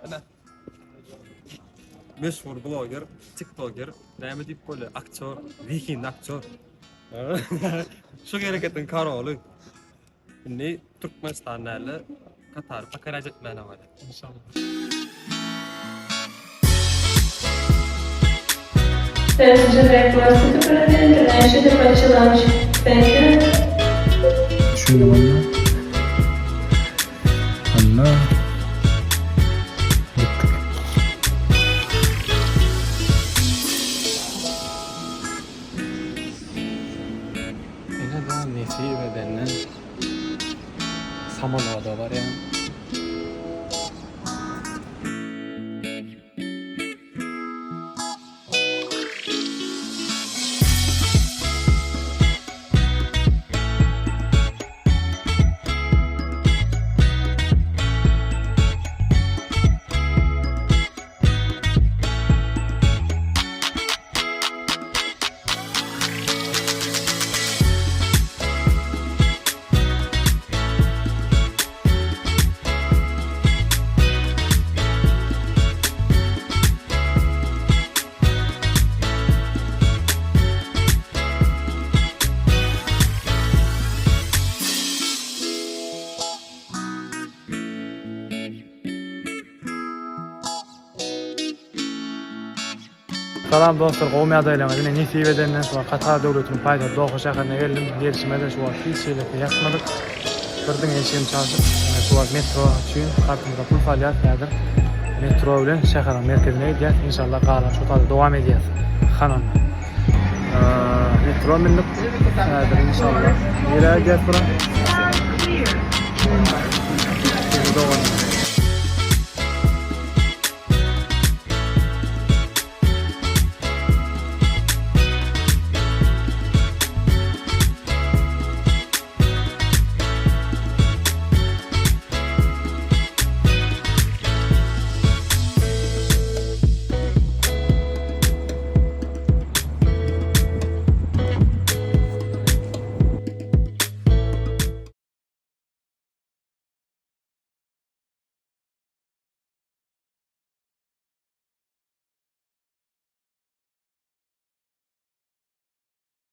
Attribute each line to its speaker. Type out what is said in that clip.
Speaker 1: Ine. Meşhur bloger, tiktoker, näme diýip bolýar, aktýor, zehinli aktýor. Şu hereketiň koroly. Indi Türkmenistan däl-de, Katary pokorýat etmäne barýar.
Speaker 2: Inşallah.
Speaker 3: Passenger requested to the International Departure Lounge. Thank you.
Speaker 2: Düşündim onda. Onda gitdik. Ine da nesip edenden samolýoda barýan. Salam dostlar gowmy ýagdaýlaryňyz ine nesip edenden şu wagt Katar döwletiniň paýtagty Doha şäherine geldim gelşimede şu wagt hiç ýerlerde ýatmadyk bir diňe eşigimi çalşyp ine şu wagt metro üçin kartymyza pul salýas häzir metro bilen şäheriň merkezine gidýäs inşallah galan şu taýda dowam edýäs han onda metro mündik häzir inşallah nirä gidýäs bura dogan.